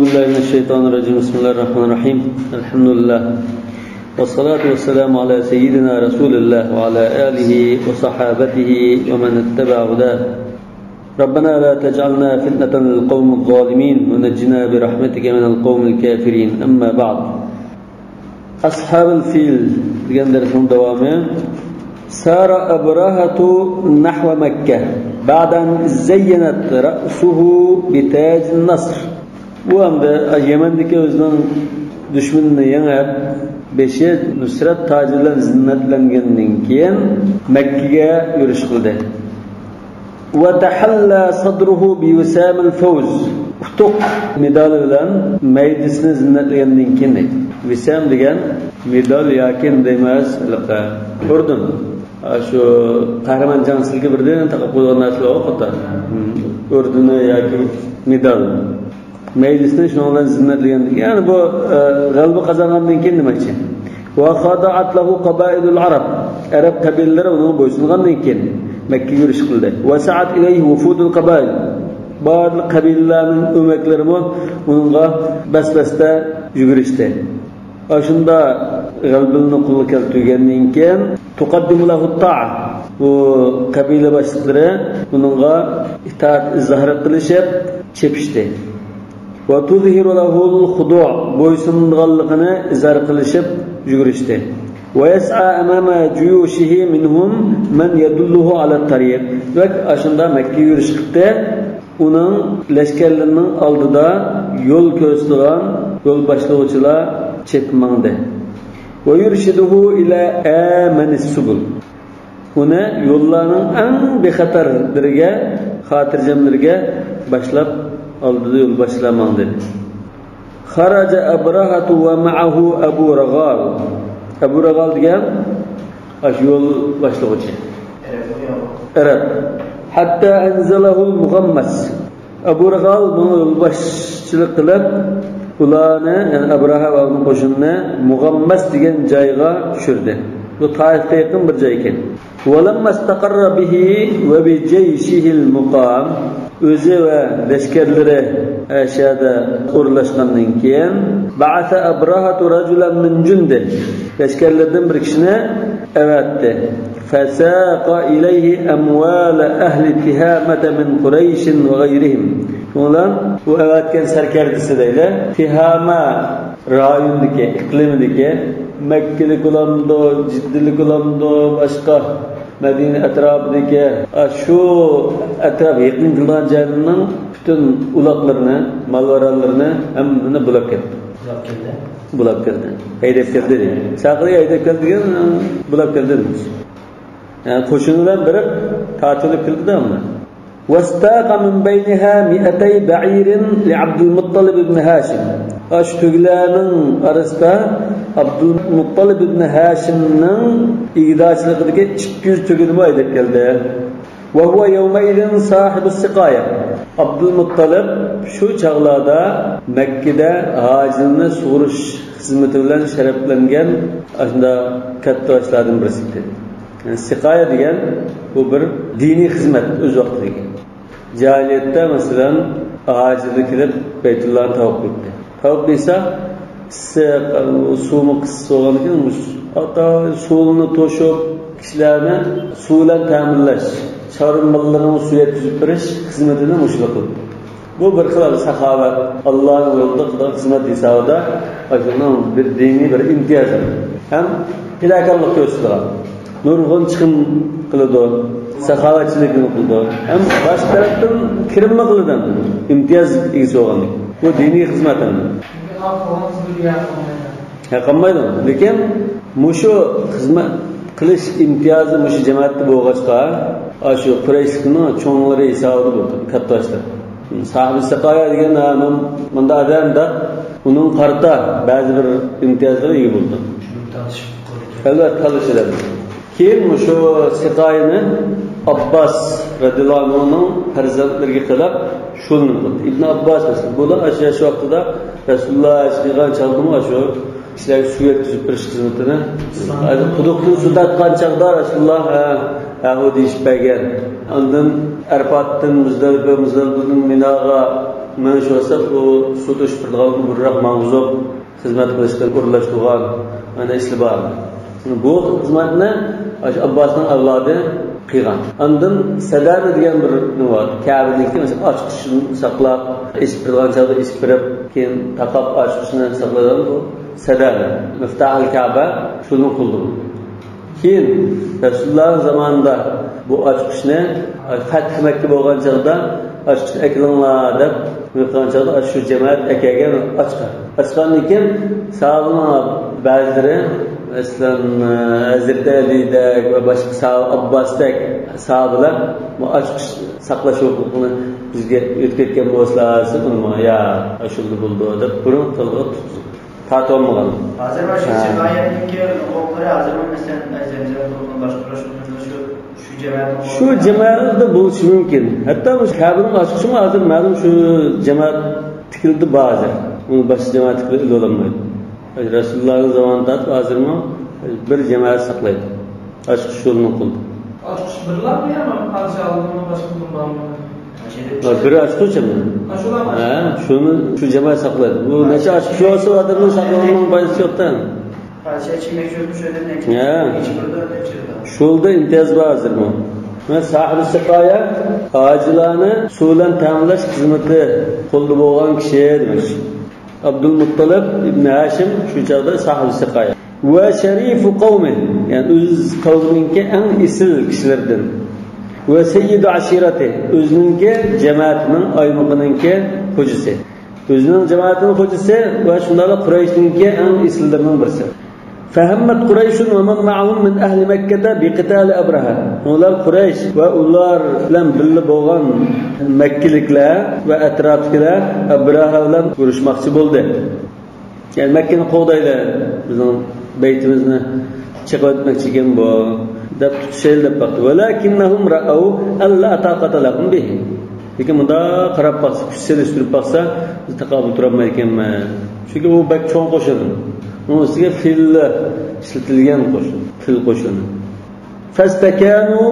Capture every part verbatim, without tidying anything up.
بسم الله الرحمن الرحيم. الحمد لله. والصلاة والسلام على سيدنا رسول الله وعلى آله وصحابته ومن اتبع هداه. ربنا لا تجعلنا فتنة للقوم الظالمين ونجنا برحمتك من القوم الكافرين. أما بعد. أصحاب الفيل دېگەن دەرسنىڭ داۋامى. سار أبرهة نحو مكة بعد أن زينت رأسه بتاج النصر. ئۇ ئەمدى يەمەندىكى ئۆزىنىڭ دۈشمىنىنى يېڭىپ، بېشى نۇسرەت تاجى بىلەن زىننەتلەنگەندىن كېيىن مەككىگە يۈرۈش قىلدى. وتحلى صدره بوسام الفوز. ئۇتۇق مېدالى بىلەن مەيدىسىنى زىننەتلىگەندىن كېيىن دەيدۇ. ۋىسام دېگەن مېدال ياكى نېمە دەيمىز، ھېلىقى ئوردېن. شۇ قەھرىمان جەڭچىلىكى بىردىن تاقاپ قويىدىغان نەرسىلەر بار خۇددى. ئوردېنى ياكى مېدال. مەيدىسىنى شۇنىڭ بىلەن زىننەتلىگەن. يەنى بۇ، ئە، غەلىبە قازانغاندىن كېيىن دېمەكچى. وخضعت له قبائل العرب. ئەرەب قەبىلىلىرى ئۇنىڭغا بويسۇنغاندىن كېيىن مەككىگە يۈرۈش قىلدى. وسعت إليه وفود القبائل. بارلىق قەبىلىلەرنىڭ ئۆمەكلىرىمۇ ئۇنىڭغا بەس-بەستە يۈگۈرۈشتى. ئاشۇنداق غەلىبىلىرىنى قولغا كەلتۈرگەندىن كېيىن، تۇقەددىمۇ لەھۇ تائە. بۇ قەبىلە باشلىقلىرى ئۇنىڭغا ئىتائەت ئىزھار قىلىشىپ چېپىشتى. وتظهر له الخضوع، بويسۇنىدىغانلىقىنى ئىزھار قىلىشىپ يۈگۈرۈشتى. ويسعى أمام جيوشه منهم من يدله على الطريق. ۋە ئاشۇنداق مەككىگە يۈرۈش قىپتۇ. ئۇنىڭ لەشكەرلىرىنىڭ ئالدىدا يول كۆرسىتىدىغان يول باشلىغۇچىلار چېپىپ ماڭدى. ويرشده إلى آمن السبل. ئۇنى يوللارنىڭ ئەڭ بىخەتەرلىرىگە، خاتىرجەملىرىگە باشلاپ، ئالدىدا يولباشچىلار ماڭدى. خرج أبرهة ومعه أبو رغال. ئەبۇ رىغال دېگەن ئاشۇ يول باشلىغۇچى. ئەرەب. حتى أنزله المغمس. ئەبۇ رىغال بۇنىڭغا يولباشچىلىق قىلىپ، ئۇلارنى، يەنى ئەبرەھە ۋە ئۇنىڭ قوشۇنىنى مۇغەممەس دېگەن جايغا چۈشۈردى. بۇ تائىفقا يېقىن بىر جاي ئىكەن. ولما استقر به وبجيشه المقام، ئۆزى ۋە لەشكەرلىرى ئەشەدە ئورۇنلاشقاندىن كېيىن، بعث أبرهة رجلا من جنده، لەشكەرلىرىدىن بىر كىشىنى ئەۋەتتى. فساق إليه أموال أهل تهامة من قريش وغيرهم. شۇنىڭ بىلەن بۇ ئەۋەتكەن سەركەردىسى دەيلى، تىھامە رايونىدىكى، ئىقلىمىدىكى مەككىلىك بولامدۇ، جىددىلىك بولامدۇ، باشقا مەدىنە ئەتراپىدىكى، ئا، شۇ ئەتراپ يېقىن كېلىدىغان جايلارنىڭ پۈتۈن ئۇلاقلىرىنى، مال-ماراللىرىنى ھەممىنى بۇلاپ كەتتى. بۇلاپ كەلدى. بۇلاپ كەلدى. ھەيدەپ كەلدى دېدى. ساقىدى ھەيدەپ كەلدى دېگەن، بۇلاپ كەلدى دېمەكچى. يەنى قوشۇنى بىلەن بېرىپ تارتىۋېلىپ كەلدى-دە ئۇنى. واستاق من بينها مائتي بعير لعبد المطلب بن هاشم. ئاشۇ تۆگىلەرنىڭ ئارىسىدا ئابدۇلمۇتتالىب ئىبنى ھاشىمنىڭ ئىگىدارچىلىقىدىكى ئىككى يۈز تۆگىنىمۇ ھەيدەپ كەلدى. وهو يومئذ صاحب السقاية. ئابدۇلمۇتتالىب شۇ چاغلاردا مەككىدە ھاجىلارنى سۇغۇرۇش خىزمىتى بىلەن شەرەپلەنگەن ئاشۇنداق كاتتا باشلاردىن بىرسى ئىدى. يەنى سىقايە دېگەن بۇ بىر دىنىي خىزمەت ئۆز ۋاقتىدىكى. جاھىلىيەتتە، مەسىلەن، ھاجىلار كېلىپ بەيتۇللانى تاۋاپ قىلاتتى. تاۋاپ قىلسا، ئىسسىق، سۇمۇ قىسسىق بولغاندىكىن، ھەتتا سۇلىرىنى توشۇپ، كىشىلەرنى سۇ بىلەن تەمىنلەش، چارۋا ماللىرىنىڭ سۇ يەتكۈزۈپ بېرىش خىزمىتىنى مۇشۇلار قىلىدۇ. بۇ بىر خىل ساخاۋەت، ئاللانىڭ يولىدا قىلىدىغان خىزمەت ھېسابىدا، ئاشۇنىڭ بىر دىنىي بىر ئىمتىيازى ھەم پىداكارلىق كۆرسىتىدىغان. نۇرغۇن چىقىم قىلىدۇ، ساخاۋەتچىلىكنى قىلىدۇ. ھەم باشقا تەرەپتىن كىرىممۇ قىلىدۇ. ئىمتىياز ئىگىسى بولغاندىن كېيىن. بۇ دىنىي خىزمەت ئەمدى. ياقالمايدۇ. لېكىن مۇشۇ خىزمەت قىلىش ئىمتىيازى مۇشۇ جەمەتتە بولغاچقا، ئاشۇ قۇرەيشلىكنىڭ چوڭلىرى ھېسابىدا بولدى، كاتتا باشلار. ساھىبى سىقايە دېگەن، ھە، مەن مۇنداق ئادەم دەپ، ئۇنىڭ قارىتا بەزى بىر ئىمتىيازلارغا ئىگە بولدى. ئەلۋەتتە، تالىشىدۇ. كېيىن مۇشۇ سىقايىنى ئابباس رەزىياللاھۇ ئەنھۇنىڭ پەرزەنتلىرىگە قىلىپ شۇنى قىلدى. ئىبن ئابباس مەسىلەن، بۇلار ئاشۇ ياش ۋاقتىدا رەسۇلۇللا ھەج قىلغان چاغدىمۇ ئاشۇ كىشىلەرگە سۇ يەتكۈزۈپ بېرىش خىزمىتىنى، ئىسلام. قۇدۇقتىن سۇ تارتقان چاغدا رەسۇلۇللا، ھە، ھە، ئۇ دېيىشىپ بەرگەن. ئاندىن ئەرپاتتىن مۇزدەلىپە، مۇزدەلىپىدىن مىناغا مانا شۇ ۋاسىتە ئۇ سۇ توشۇپ تۇرىدىغان ئۇزۇنراق ماڭغۇزۇپ، خىزمەت قىلىشقا ئورۇنلاشتۇرغان، مانا ئىشلار بار. بۇ خىزمەتنى ئاشۇ ئابباسنىڭ ئەۋلادى قىلغان. ئاندىن سەدەنە دېگەن بىر نېمە بار. كەبىنىڭكى مەسىلەن، ئاچقۇچىنى ساقلاپ، ئېچىپ بېرىدىغان چاغدا ئېچىپ بېرىپ، كېيىن تاقاپ ئاچقۇچىنى ساقلايدىغان بۇ سەدەنە. مىفتاھىل كەبە شۇنى قىلدى. كېيىن رەسۇلۇللاھنىڭ زامانىدا بۇ ئاچقۇچنى، پەتھى مەككە بولغان چاغدا، «ئاچقۇچنى ئەكېلىڭلار» دەپ بۇيرۇغان چاغدا، شۇ جامائەت ئەكەلگەن ئاچقان. ئاچقاندىن كېيىن ساھابىنىڭ بەزىلىرى، مەسىلەن، ھەزرىتى ئەلىدەك ۋە باشقا ساھابە ئابباستەك ساھابىلەر بۇ ئاچقۇچ ساقلاش ھوقۇقىنى بىزگە ئۆتكۈزگەن بولسىلا دېسە، ئۇنىمۇ، «يا، ئاشۇندىلا بولىدۇ» دەپ بۇنى تىلغا تۇتتى. تارتىۋالمىغان. ھازىر مانا شۇ ھە. جامائەتنىڭكى ھوقۇقلىرى ھازىرمۇ، مەسىلەن، زەمزەم قۇرۇقىنى باشقۇرۇش، شۇ، شۇ جامائەتنىڭ شۇ ھوقۇقلىرى. جامائەتلەردە بولۇشى مۇمكىن. ھەتتا مۇشۇ كەبىنىڭ ئاچقۇچىمۇ ھازىر مەلۇم شۇ جامائەتتىكىلەردە بار ھازىر. ئۇنى باشقا جامائەتتىكىلەر ئېلىۋالالمايدۇ. رەسۇلۇللاھنىڭ زامانىدىن تارتىپ ھازىرمۇ بىر جامائەت ساقلايدۇ. ئاچقۇچ شۇنى قىلدى. ئاچقۇچ بىرلا يا پادىشاھلىقنىڭ باشقا بىر بارمۇ؟ ھە، بىر ئاچقۇچ ئەمدى. ھە، شۇلار ھە، شۇنى شۇ جامائەت ساقلايدۇ. بۇ نەچچە ئاچقۇچ بولسا، ئادەمنىڭ ساقلىغىنىنىڭ پايدىسى يوق-تە. پادىشاھ ئىچكى مەكچۇلۇقنى شۇ يەردىن ھە. ئىچىپ بېرىدۇ، ئىچىپ بېرىدۇ. شۇ يولدا ئىمتىياز بار ھازىرمۇ. مەن ساھىبى سىقايە، ھاجىلارنى سۇ بىلەن تەمىنلەش خىزمىتى قولىدا بولغان كىشى دېمەكچى. ئابدۇلمۇتتەلىپ ئىبنى ھاشىم شۇ چاغدا ساھىبى سىقايە. ۋە شەرىفۇ قەۋمى، يەنى ئۆز قەۋمىنىڭكى ئەڭ ئېسىل كىشىلىرىدىن. ۋە سەييىدۇ ئەشىرەتى، ئۆزىنىڭكى جەمەتىنىڭ، ئايمىقىنىڭكى خوجىسى. ئۆزىنىڭ جەمەتىنىڭ خوجىسى ۋە شۇنداقلا قۇرەيشنىڭكى ئەڭ ئېسىللىرىنىڭ بىرسى. فەھەممەت قۇرەيشۇن ۋە مەن مەئەھۇم مىن ئەھلى مەككەتە بىقىتالى ئەبرەھە. ئۇلار قۇرەيش ۋە ئۇلار بىلەن بىللە بولغان مەككىلىكلەر ۋە ئەتراپتىكىلەر ئەبرەھە بىلەن ئۇرۇشماقچى بولدى. يەنى مەككىنى قوغدايلى، بىزنىڭ بەيتىمىزنى چېقىۋەتمەكچىكەن بۇ، دەپ تۇتۇشايلى دەپ باقتى. ۋەلەكىننەھۇم رەئەۋ ئەللا تاقەتە لەھۇم بىھ. لېكىن مۇنداق قاراپ باقسا، كۈچ سېلىشتۇرۇپ باقسا، بىز تاقابىل تۇرالمايدىكەنمىز. چۈنكى ئۇ بەك چوڭ قوشۇن. ئۇنىڭ ئۈستىگە پىللە ئىشلىتىلگەن قوشۇن، پىل قوشۇنى. فاستكانوا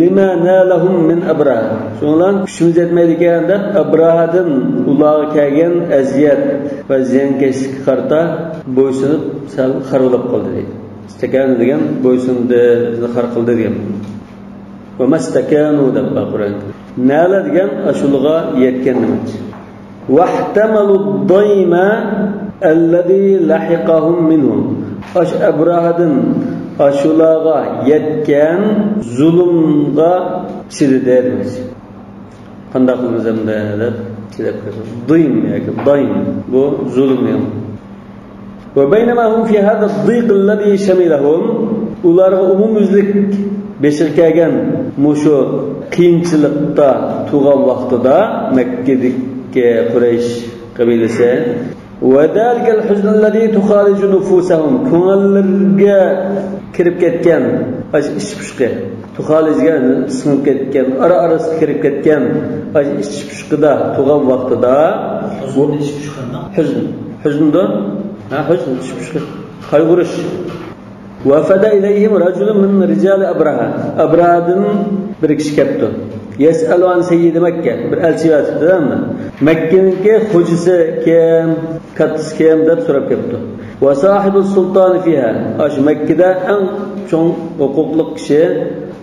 لما نالهم من أبرهة. شۇنىڭ بىلەن كۈچىمىز يەتمەيدىكەن دەپ، ئەبراھادىن ئۇلارغا كەلگەن ئەزىيەت ۋە زىيانكەشلىككە قارىتا بويسۇنۇپ سەل خارلىنىپ قالدى دەيدۇ. ئىستەكەن دېگەن بويسۇندى، خار قىلدى دېگەن. وما استكانوا دەپ بار قۇرئاندا. نال دېگەن ئاشۇلىغا يەتكەن دېمەكچى. واحتملوا الضيم الذي لحقهم منهم. ئاشۇ ئەبراھادىن ئاشۇلارغا يەتكەن زۇلۇمغا چىدىدى دېمەكچى. قانداق قىلىمىز ئەمدى دەپ چىداپ كەتتى. ضيم ياكى ضيم، بۇ زۇلۇم دېگەن. وبينما هم في هذا الضيق الذي شملهم، ئۇلارغا ئومۇميۈزلۈك بېشىغا كەلگەن مۇشۇ قىيىنچىلىقتا تۇرغان ۋاقتىدا مەككىدىكى قۇرەيش قەبىلىسى، وذلك الحزن الذي تخالج نفوسهم، كۆڭۈللىرىگە كىرىپ كەتكەن ئاشۇ ئىچ پۇشقى، تۇخالىج دېگەن سىڭىپ كەتكەن، ئارا-ئارىسىغا كىرىپ كەتكەن ئاشۇ ئىچ پۇشقىدا تۇرغان ۋاقتىدا، ھۇزۇن، ئىچ پۇشقى قانداق؟ ھۇزۇن. ھۇزۇندۇر. ھە، ھۇزۇن، ئىچ پۇشقى. قايغۇرۇش. وفد إليهم رجل من رجال أبرهة. ئەبراھادىن بىر كىشى كەپتۇ. يسأل عن سيد مكة. بىر ئەلچى ئەۋەتىپتۇ، دەيمەن. مەككىنىڭكى خوجىسى كىم، كاتتىسى كىم دەپ سوراپ كەپتۇ. وصاحب السلطان فيها. ئاشۇ مەككىدە ئەڭ چوڭ ھوقۇقلۇق كىشى،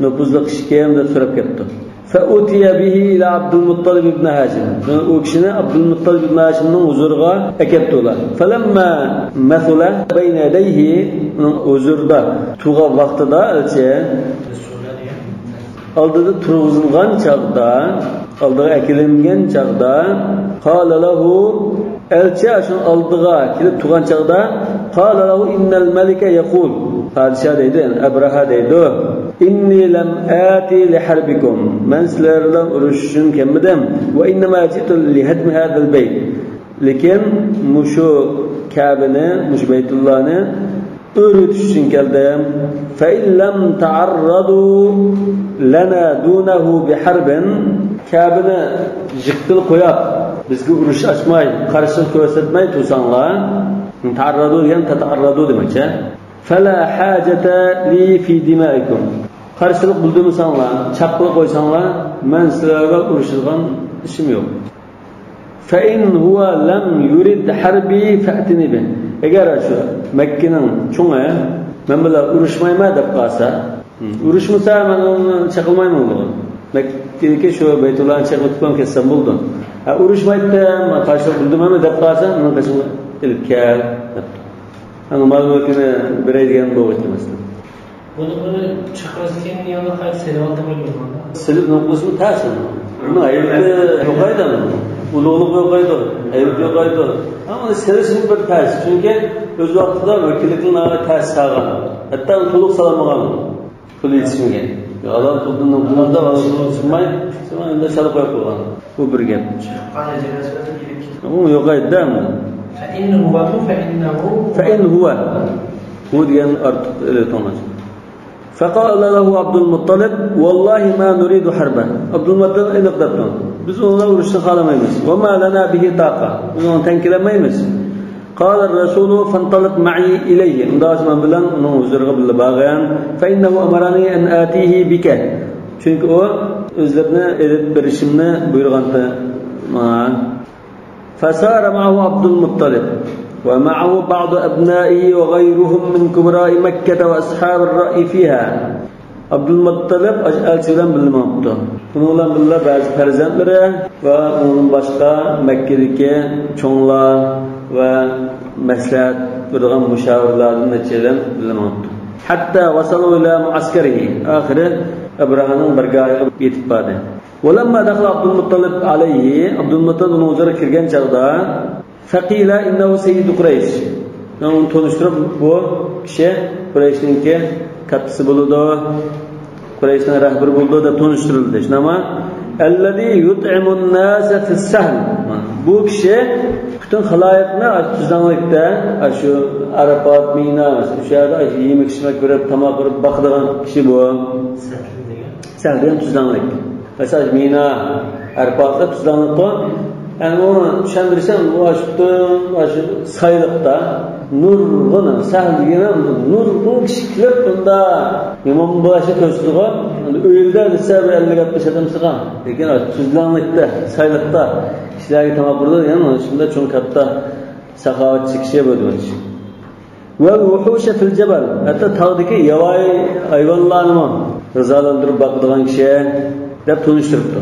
نوپۇزلۇق كىشى كىم دەپ سوراپ كەپتۇ. فأتي به إلى عبد المطلب بن هاشم. شۇڭا ئۇ كىشىنى ئابدۇلمۇتتەلىب ئىبن ھاشىمنىڭ ھۇزۇرىغا ئەكەپتۇلار. فلما مثل بين يديه، ئۇنىڭ ھۇزۇرىدا تۇرغان ۋاقتىدا ئەلچى، ئالدىدا تۇرغۇزۇلغان چاغدا، ئالدىغا ئەكېلىنگەن چاغدا، قال له، ئەلچى ئاشۇنىڭ ئالدىغا كېلىپ تۇرغان چاغدا، قال له إن الملك يقول، پادىشاھ دەيدۇ، يەنى ئەبرەھە دەيدۇ، إني لم آت لحربكم، مەن سىلەر بىلەن ئۇرۇشۇش ئۈچۈن كەلمىدىم، وإنما جئت لهدم هذا البيت، لېكىن مۇشۇ كەبىنى، مۇشۇ بەيتۇللانى ئۆرۈتۈش ئۈچۈن كەلدىم. فإن لم تعرضوا لنا دونه بحرب، كەبىنى يىققىلى قويۇپ، بىزگە ئۇرۇش ئاچماي، قارشىلىق كۆرسەتمەي تۇرساڭلار، تعرضوا دېگەن تتعرضوا دېمەكچى. فلا حاجة لي في دمائكم، قارشىلىق بىلدۈرمىسەڭلار، چاققىلى قويساڭلار، مەن سىلەرگە ئۇرۇشىدىغان ئىشىم يوق. فإن هو لم يرد حربي فأتني به. ئەگەر شۇ مەككىنىڭ چوڭى مەن بىلەن ئۇرۇشمايمەن دەپ قالسا، ئۇرۇشمىسا مەن ئۇنى چېقىلمايمەن ئۇنىڭغا. مەككىدىكى شۇ بەيتۇللانى چېقىۋېتىپ كەتسەم بولىدۇ. ھە، ئۇرۇشمايتتىم، قارشىلىق بىلدۈرمەيمەن دەپ قالسا، مېنىڭ قېشىمغا ئېلىپ كەل دەپتۇ. ئەنە مال مۈلكىنى بېرەي دېگەن بولغىيتتى مەسىلەن. بۇنى، بۇنى چىقىرىسى كېيىن يەنە قايتا سېلىۋالدىمايدۇ. سېلىپ نېمە قىلسىمۇ تەس ئۇنىڭ. ئۇنىڭ ھەيۋىتى يوقايدۇ ئۇنىڭ. ئۇلۇغلۇقى يوقايدۇ، ھەيۋىتى يوقايدۇ. ئەمما ئۇنى سېلىشمۇ بىر تەس. چۈنكى ئۆز ۋاقتىدا ۋەكىللىكنى ناھايىتى تەس سالغان. ھەتتا ئۇنى تولۇق سالالمىغان. پۇل يېتىشمىگەن. ھالال پۇلدىن، پۇلدا ھالال پۇلدىن چىقماي، شۇڭا ئەمدى سالا قويۇپ قويغان. بۇ بىر گەپ. ئۇ يوقايدۇ ئەمدى. فإن هو، فإنه. فإن هو. بۇ دېگەن ئارتۇق ئېلىۋېتىڭلار. فقال له عبد المطلب: والله ما نريد حربا. ئابدۇلمۇتتەلىپ ئېنىق دەپتۇ. بىز ئۇنىڭ بىلەن ئۇرۇشنى خالىمايمىز. وما لنا به طاقة. بىز ئۇنىڭغا تەڭ كېلەلمەيمىز. قال الرسول: فانطلق معي إليه. ئۇنداق بولسا مەن بىلەن ئۇنىڭ ھۇزۇرىغا بىللە بارغىن. فإنه أمرني أن آتيه بك. چۈنكى ئۇ ئۆزلىرىنى ئېلىپ بېرىشىمنى بۇيرۇغانتى ماڭا. فسار معه عبد المطلب ومعه بعض أبنائه وغيرهم من كبراء مكة وأصحاب الرأي فيها. ئابدۇلمۇتتەلىپ ئاشۇ ئەلچى بىلەن بىللە ماڭىپتۇ. ئۇنىڭ بىلەن بىللە بەزى پەرزەنتلىرى ۋە ئۇنىڭدىن باشقا مەككىدىكى چوڭلار ۋە مەسلىھەت بېرىدىغان مۇشاۋىرلاردىن نەچچەيلەن بىللە ماڭىپتۇ. حتى وصلوا إلى معسكره. ئاخىرى ئەبرەھەنىڭ بارگاھىغا يېتىپ باردى. ولما دخل عبد المطلب عليه، ئابدۇلمۇتتەلىپ ئۇنىڭ ھۇزۇرىغا كىرگەن چاغدا، فقيل إنه سيد قريش. ئۇنى تونۇشتۇرۇپ، بۇ كىشى قۇرەيشنىڭكى كاتتىسى بولىدۇ، قۇرەيشنىڭ رەھبىرى بولىدۇ دەپ تونۇشتۇرۇلدى. شۇنداقمۇ؟ الذي يطعم الناس في السهل. بۇ كىشى پۈتۈن خالايىقنى تۈزلەڭلىكتە، شۇ ئارىپات، مىنا، شۇ يەردە يېمەك ئىچمەك بېرىپ، تاماق بېرىپ باقىدىغان كىشى بۇ. سەھل دېگەن؟ سەھل دېگەن تۈزلەڭلىك. مەسىلەن، مىنا، ئەرپاتلىق تۈزلەڭلىكقۇ. يەنى ئۇنى چۈشەندۈرسەم، ئۇ ئاشۇ پۈتۈن ئاشۇ سايلىقتا نۇرغۇن، سەھل دېگەن نۇرغۇن كىشى كېلىپ، بۇندا مېھمان باشى كۆرسىتىدىغۇ. ئۆيدە دېسە بىر ئەللىك ئاتمىش ئادەم سىغار. لېكىن ئاشۇ تۈزلەڭلىكتە، سايلىقتا كىشىلەرگە تاماق بېرىدۇ، يەنى شۇنداق چوڭ كاتتا ساخاۋەتچى كىشى بۇ دېمەكچى. والوحوش في الجبل. ھەتتا تاغدىكى ياۋايى ھايۋانلارنىمۇ غىزالاندۇرۇپ باقىدىغان كىشى دەپ تونۇشتۇرۇپتۇ.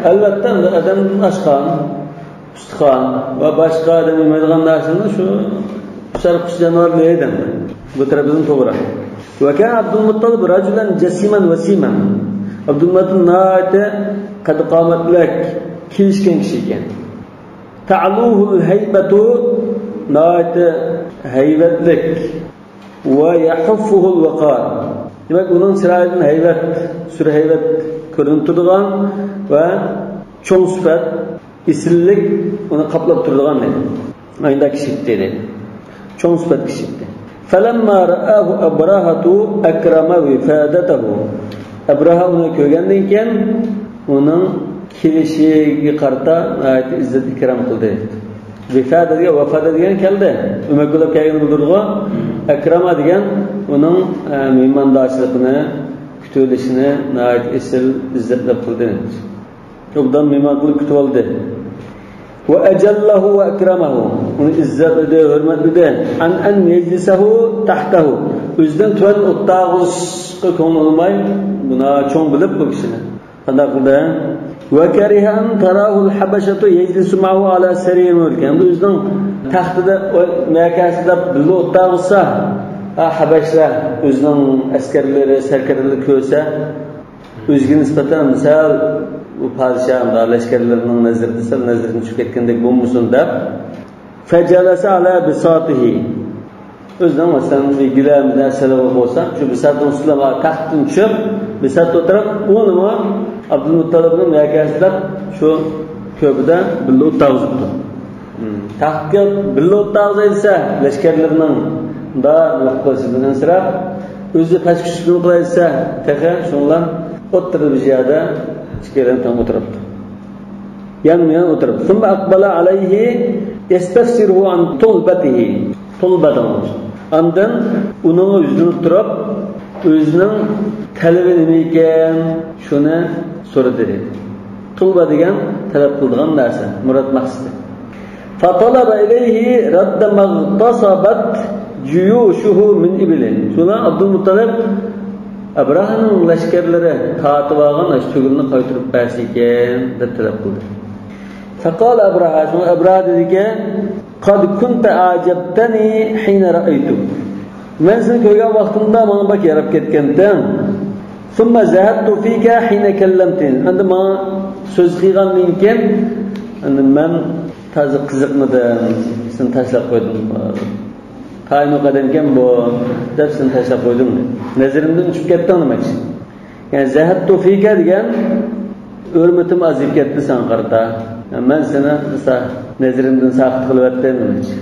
ئەلۋەتتە، ئادەمدىن ئاشقان ئۇستىخان ۋە باشقا ئادەم يېمەيدىغان نەرسىنى شۇ قۇشلار، قۇش جانىۋارلار يەيدۇ. بۇ تەرىپىدىن توغرا. وكان عبد المطلب رجلا جسيما وسيما. ئابدۇلمۇتتەلىپ ناھايىتى قەد-قامەتلىك، كېلىشكەن كىشى ئىكەن. تعلوه الهيبة، ناھايىتى ھەيۋەتلىك. ويحفه الوقار. دېمەك، ئۇنىڭ چىرايىدىن ھەيۋەت، سۈر ھەيۋەت كۆرۈنۈپ تۇرىدىغان ۋە چوڭ سۈپەت، ئېسىللىك ئۇنى قاپلاپ تۇرىدىغان ئىدى. ئاينىدا كىشى ئىدى. چوڭ سۈپەت كىشى ئىدى. فلما رآه أبرهة أكرم وفادته. ئەبرەھە ئۇنى كۆرگەندىن كېيىن، ئۇنىڭ كېلىشىگە قارىتا ناھايىتى ئىززەت ئىكرام قىلدى. ۋىفادە دېگەن، ۋافادە دېگەن كەلدى. ئۆمەك بولۇپ كەلگىنى بىلدۈرىدىغۇ. ئەكرەمە دېگەن ئۇنىڭ، ئە، مېھماندارچىلىقىنى، كۈتۈۋېلىشىنى ناھايىتى ئېسىل ئىززەتلەپ قىلدى. ئوبدان مېھمان قىلىپ كۈتۈۋالدى. وأجله وأكرمه. ئۇنى ئىززەتلىدى، ھۆرمەتلىدى. عن أن يجلسه تحته. ئۆزىدىن تۆۋەن ئولتۇرغۇزۇشقا كۆڭلى بولماي، بۇنى چوڭ بىلىپ بۇ كىشىنى. قانداق قىلدى؟ وكره أن تراه الحبشة يجلس معه على سرير ملكه. ئەمدى ئۆزىنىڭ تەختىدە، مەكەسىدە بىللە ئولتۇرغۇزسا، ھە، ھەبەشلەر ئۆزىنىڭ ئەسكەرلىرى، سەركەردىلىرى كۆرسە، ئۆزىگە نىسبەتەن سەل بۇ پادىشاھ لەشكەرلىرىنىڭ نەزىرىدە سەل نەزىرىدىن چۈشۈپ كەتكەندەك بولمىسۇن دەپ، فجلس على بساطه. ئۆزىنىڭ، مەسىلەن، گىلەمدە سەلەۋ بولسا، شۇ بىساتنىڭ ئۈستىدە تەختتىن چۈشۈپ، بىساتتا ئولتۇرۇپ، ئۇنىمۇ ئابدۇلمۇتتەلىپنىڭ ياكى ئەسلەپ شۇ كۆرپىدە بىللە ئولتۇرغۇزۇپتۇ. تەختكە بىللە ئولتۇرغۇزاي دېسە، لەشكەرلىرىنىڭ دا نوقۇپ قېلىشىدىن ئەنسىرەپ، ئۆزى پەسكۈچلۈك قىلاي دېسە، تېخى شۇنىڭ بىلەن ئوتتۇرىدا بىر يەردە ئىككىيلەن تەڭ ئولتۇرۇپتۇ. يانمۇ يان ئولتۇرۇپ. ثم أقبل عليه يستفسره عن طلبته. تۇلبە دەڭلار. ئاندىن ئۇنىڭغا يۈزلىنىپ تۇرۇپ، ئۆزىنىڭ تەلىپى نېمە ئىكەن، شۇنى سورىدى. تۇلبە دېگەن تەلەپ قىلىدىغان نەرسە، مۇراد مەقسىتى. فطلب إليه رد ما اغتصبت جيوشه من إبله. شۇڭا ئابدۇلمۇتتەلىپ ئەبراھىنىڭ لەشكەرلىرى تارتىۋالغان ئاشۇ تۈگۈننى قايتۇرۇپ بەرسىكەن دەپ تەلەپ قىلدى. فقال أبرهة، شۇڭا ئەبراھە دېدىكەن، قد كنت أعجبتني حين رأيتك. مەن سېنى كۆرگەن ۋاقتىمدا ماڭا بەك ياراپ كەتكەنتىڭ. ثم زهدت فيك حين كلمتني. ئەمدى ماڭا سۆز قىلغاندىن كېيىن، ئەمدى مەن تازا قىزىقمىدىم، سېنى تاشلاپ قويدۇم. قايمۇ قەدەمكەن بۇ، دەپ سېنى تاشلاپ قويدۇم. نەزىرىمدىن چۈشۈپ كەتتىڭ دېمەكچى. يەنى زهدت فيك دېگەن ھۆرمىتىم ئازىيىپ كەتتى ساڭا قارىتا. مەن سېنى نەزىرىمدىن ساقىت قىلىۋەتتىم دېمەكچى.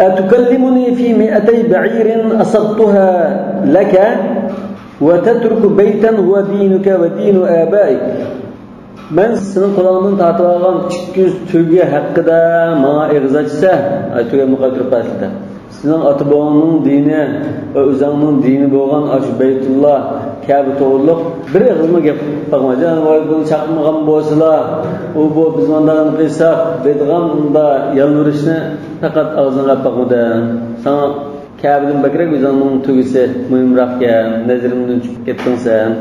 أتكلمني في مائتي بعير أسقتها لك وتترك بيتا هو دينك ودين آبائك. مەن سېنىڭ قولۇڭدىن تارتىۋالغان ئىككى يۈز تۆگە ھەققىدە ماڭا ئېغىز ئاچسا، ئاي، تۆگە مۇقەددەر پەسلىدە. سېنىڭ ئاتا-بوۋاڭنىڭ دىنى ۋە ئۆزۈڭنىڭ دىنى بولغان ئاشۇ بەيتۇللا كەبە توغرۇلۇق بىر ئېغىزمۇ گەپ قىلىپ باقمىدىڭ. جان، ۋاي، بۇنى چاقمىغان بولسىلا، ئۇ، بۇ، بىز مۇنداق قىلساق دەيدىغان مۇنداق يالۋۇرۇشنى پەقەت ئاغزىڭغا ئېلىپ باقمىدىڭ. ساڭا كەبىدىن بەكرەك ئۆزۈڭنىڭ تۆگىسى مۇھىمراقكەن، نەزىرىمدىن چۈشۈپ كەتتىڭ سەن.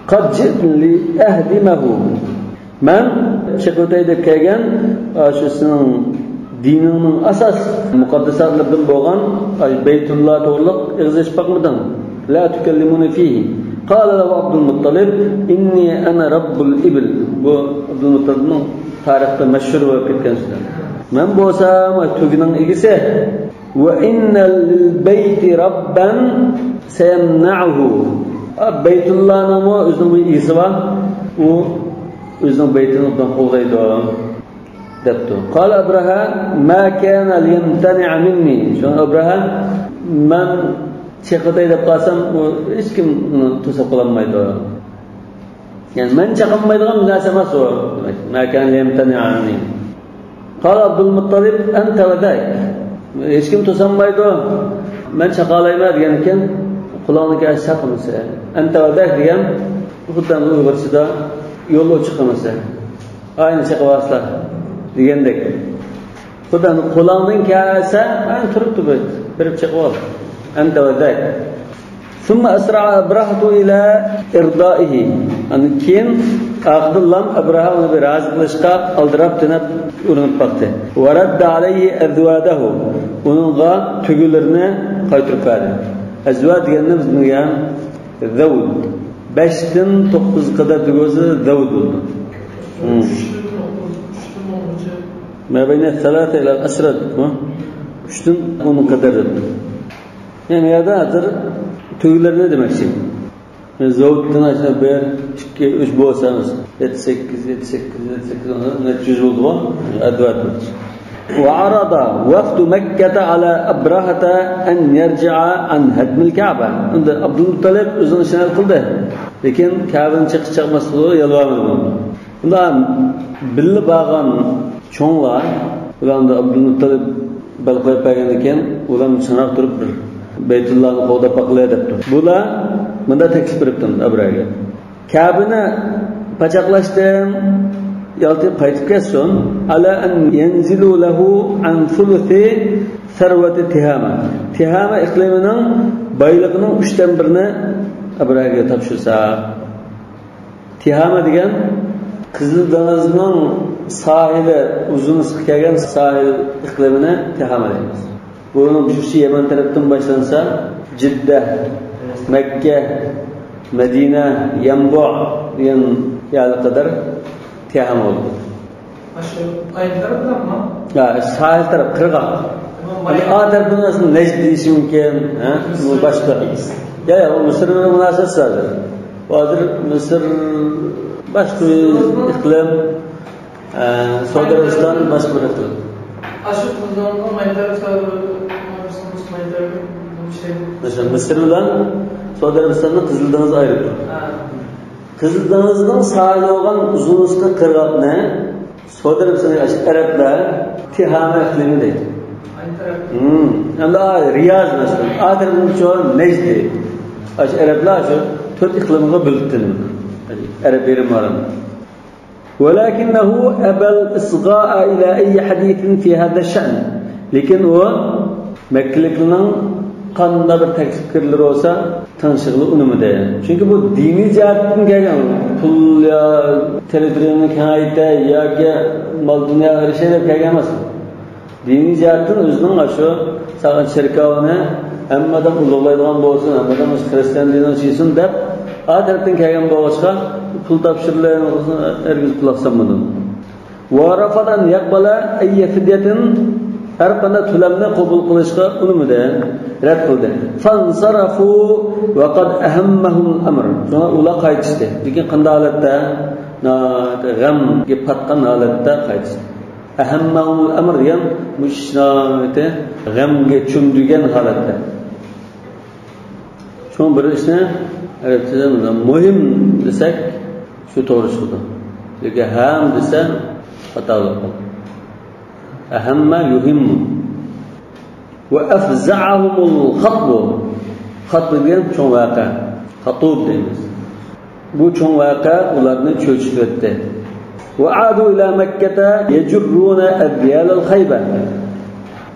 قد جئت لأهدمه. مەن چېقىۋېتەي دەپ كەلگەن، ئاشۇ سېنىڭ دىنىڭنىڭ ئاساس مۇقەددەساتلىرىدىن بولغان، ئاشۇ بەيتۇللا توغرۇلۇق ئېغىز ئېچىپ باقمىدىڭ. لا تكلمني فيه. قال له عبد المطلب، إني أنا رب الإبل. بۇ ئابدۇلمۇتتەلىپنىڭ تارىختا مەشھۇر بولۇپ كەتكەن سۆزى. مەن بولسام تۆگىنىڭ ئىگىسى. وإن للبيت ربا سيمنعه. بەيتۇللانىڭمۇ ئۆزىنىڭ بىر ئىگىسى بار. ئۇ ئۆزىنىڭ بەيتىنى ئوبدان قوغدايدۇ، دەپتۇ. قال أبرهة، ما كان ليمتنع مني. شۇڭا ئەبرەھە، مەن چېقىۋېتەي دەپ قالسام، ئۇ ھېچكىم ئۇنى توسۇپ قالالمايدۇ. يەنى مەن چاقالمايدىغان بىر نەرسە ئەمەس ئۇ. ما كان ليمتنع عني. قال عبد المطلب، أنت وذاك. ھېچكىم توسالمايدۇ. مەن چاقالايمەن دېگەنكەن، قولۇڭدىن كەلسە چاقىمىسە. أنت وذاك دېگەن خۇددى ئۇيغۇرچىدا يول ئوچۇق ئەمەسە. ئاينى چېقىۋالسىلا دېگەندەك. خۇددى قولۇڭدىن كەلسە، ئەنە تۇرۇپتۇ بۇ. بېرىپ چېقىۋال. أنت وذاك. ثم أسرع أبرهة إلى إرضائه. ئاندىن كېيىن ئاخىرىدىنلا ئەبرەھە ئۇنى بىر رازى قىلىشقا ئالدىراپ تېنەپ ئۇرۇنۇپ باقتى. ورد عليه أذواده. ئۇنىڭغا تۆگىلىرىنى قايتۇرۇپ بەردى. ئەزۋاد دېگەننى بىز بىلگەن زەۋد. بەشتىن توققۇزغا قەدەر تۆگىسى زەۋد بولىدۇ. مم. ما بين الثلاثة إلى العشرة دېدۇقمۇ؟ ئۈچتىن ئونغا قەدەر دېدۇق. يەنى بۇ يەردە ھازىر تۆگىلەرنى دېمەكچى. زەۋدتىن ئاشۇ بىر، ئىككى، ئۈچ بولسا، يەتتە، سەككىز، يەتتە، سەككىز، يەتتە، سەككىز، نەچچە يۈز بولدىغۇ؟ ئەدۋەت. وعرض وفد مكة على أبرهة أن يرجع عن هدم الكعبة. ئەمدى ئابدۇلمۇتتەلىپ ئۆزىنىڭ ئىشىنى ھەل قىلدى. لېكىن كەبىنى چېقىپ چاقماسلىقىغا يالۋارمىدى بۇنىڭغا. ئۇندا بىللە بارغان چوڭلار، ئۇلاردا ئابدۇلمۇتتەلىپ بەل قويۇپ بەرگەندىن كېيىن، ئۇلار شۇنداق تۇرۇپ بىر بەيتۇللانى قوغداپ باقىلى دەپتۇ. بۇلار مۇنداق تەكلىپ بېرىپتۇ ئەبرەھەگە. كەبىنى پاچاقلاشتىن يالتىپ قايتىپ كەتسۇن. على أن ينزلوا له عن ثلث ثروة تهامة. تىھامە ئىقلىمىنىڭ بايلىقىنىڭ ئۈچتىن بىرىنى ئەبرەھەگە تاپشۇرسا. تىھامە دېگەن قىزىل دېڭىزنىڭ ساھىلى، ئۇزۇنىسىغا كەلگەن ساھىل ئىقلىمىنى تىھامە دەيمىز. بۇنىڭ بېشى يەمەن تەرەپتىن باشلانسا، جىددە، مەككە، مەدىنە، يەنبۇ دېگەن يەرلەرگە قەدەر تىھامە بولىدۇ. ئاشۇ ئايال تەرەپتىنمۇ؟ ھە، ساھىل تەرەپ، قىرغاق. ئەمما ئا تەرەپتىن نەجد دېيىشى مۇمكىن، ھە؟ بۇ باشقا. يا، يا، ئۇ مىسىر بىلەن مۇناسىۋەتسىز ھازىر. ھازىر مىسىر باشقا ئىقلىم، ئە، سەئۇدى ئەرەبىستان باشقا بىر ئىقلىم. ئاشۇ قىزىلدېڭىزنىڭ مايتەرى، مايتەرى، مىسىر بىلەن سەئۇدى ئەرەبىستاننى قىزىل دېڭىز ئايرىپ تۇرىدۇ. ھە. قىزىل دېڭىزنىڭ ساھىلى بولغان ئۇزۇنلۇقى قىرغاقنى سەئۇدى ئەرەبىستانى ئەرەبلەر تىھامە ئىقلىمى دەيدۇ. ھىم. ئەمدى ئا، رىياز مەسىلەن. ئا تەرەپنىڭ شۇ نەجدى. ئاشۇ ئەرەبلەر شۇ تۆت ئىقلىمغا بۆلۈپتۇ. ئەرەب يېرىم ئارىلىق. ولكنه أبى الإصغاء إلى أي حديث في هذا الشأن. لېكىن ئۇ مەككىلىكلەرنىڭ قانداق بىر تەكلىپ پىكىرلىرى بولسا تىڭشىغىلى ئۇنىمىدى. چۈنكى بۇ دىنىي جەھەتتىن كەلگەن، پۇل يا تېررىتورىيەنى كېڭەيتەي ياكى مال دۇنيا ئېرىشەي دەپ كەلگەن ئەمەس. دىنىي جەھەتتىن ئۆزىنىڭ ئاشۇ سالغان چېركاۋىنى ھەممە ئادەم ئۇلۇغلايدىغان بولسۇن، ھەممە ئادەم مۇشۇ خىرىستىيان دىنىنى سۆيسۇن دەپ، ئا تەرەپتىن كەلگەن بولغاچقا، پۇل تاپشۇرۇلۇۋەرگەن، ھەرگىز پۇل ئاقسانمىدىم. ورفض أن يقبل أي فدية، ھەر قانداق تۆلەمنى قوبۇل قىلىشقا ئۇنىمىدى، رەت قىلدى. فانصرفوا وقد أهمهم الأمر. شۇڭا ئۇلار قايتىشتى. لېكىن قانداق ھالەتتە؟ ناھايىتى غەمگە پاتقان ھالەتتە قايتىشتى. أهمهم الأمر دېگەن مۇشۇ ئىشنى ناھايىتى غەمگە چۆمدۈرگەن ھالەتتە. شۇڭا بىر ئىشنى ئەرەبچىدە مۇھىم دېسەك، شۇ توغرا چىقىدۇ. لېكىن ھەم دېسە خاتا بولىدۇ. أهم يهم. وأفزعهم الخطب. خەتب دېگەن چوڭ ۋەقە. خەتۇب دەيمىز. بۇ چوڭ ۋەقە ئۇلارنى چۆچۈتۈۋەتتى. وعادوا إلى مكة يجرون أذيال الخيبة.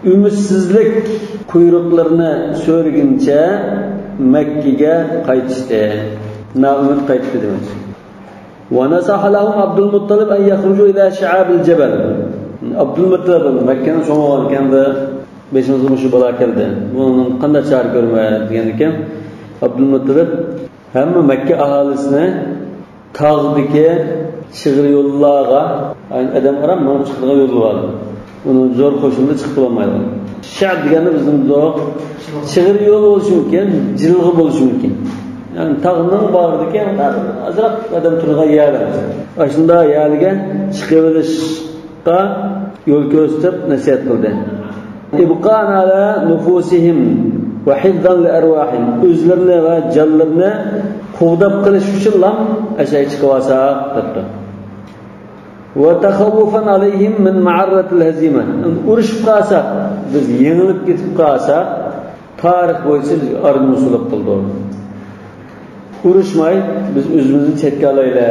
ئۈمىدسىزلىك قۇيرۇقلىرىنى سۆرىگىنىچە مەككىگە قايتىشتى. نائۈمىد قايتتى دېمەكچى. ونصح لهم عبد المطلب أن يخرجوا إلى شعاب الجبل. ئابدۇلمۇتتەلىپ، مەككىنىڭ چوڭى بولغان ئىكەن، بېشىمىزغا مۇشۇ بالا كەلدى. بۇنىڭ قانداق چارە كۆرىمىز دېگەن ئىكەن. ئابدۇلمۇتتەلىپ ھەممە مەككە ئاھالىسىنى تاغدىكى شىغىر يوللارغا، ئادەم ئاران مېڭىپ چىقىدىغان يول بار. ئۇنى زور قوشۇندا چىقىپ بولالمايدۇ. شەئب دېگەندە بىزنىڭ زور شىغىر يول بولۇشى مۇمكىن، جىلغا بولۇشى مۇمكىن. يەنى تاغنىڭ باغرىدىكى ئازراق ئادەم تۇرىدىغان يەر. ئاشۇنداق يەرگە چىقىۋېلىشقا يول كۆرسىتىپ نەسىھەت قىلدى. إبقاء على نفوسهم وحفظا لأرواحهم. ئۆزلىرىنى ۋە جانلىرىنى قوغداپ قېلىش ئۈچۈنلا ئەشەگە چىقىۋالساق دەپتۇ. وتخوفا عليهم من معرة الهزيمة. ئۇرۇشۇپ قالساق، بىز يېڭىلىپ كېتىپ قالساق، تارىخ بويىچە بىزگە ئارىدىن مۇسۇلۇپ قىلىدۇ. ئۇرۇشماي، بىز ئۆزىمىزنى چەتكە ئالايلى.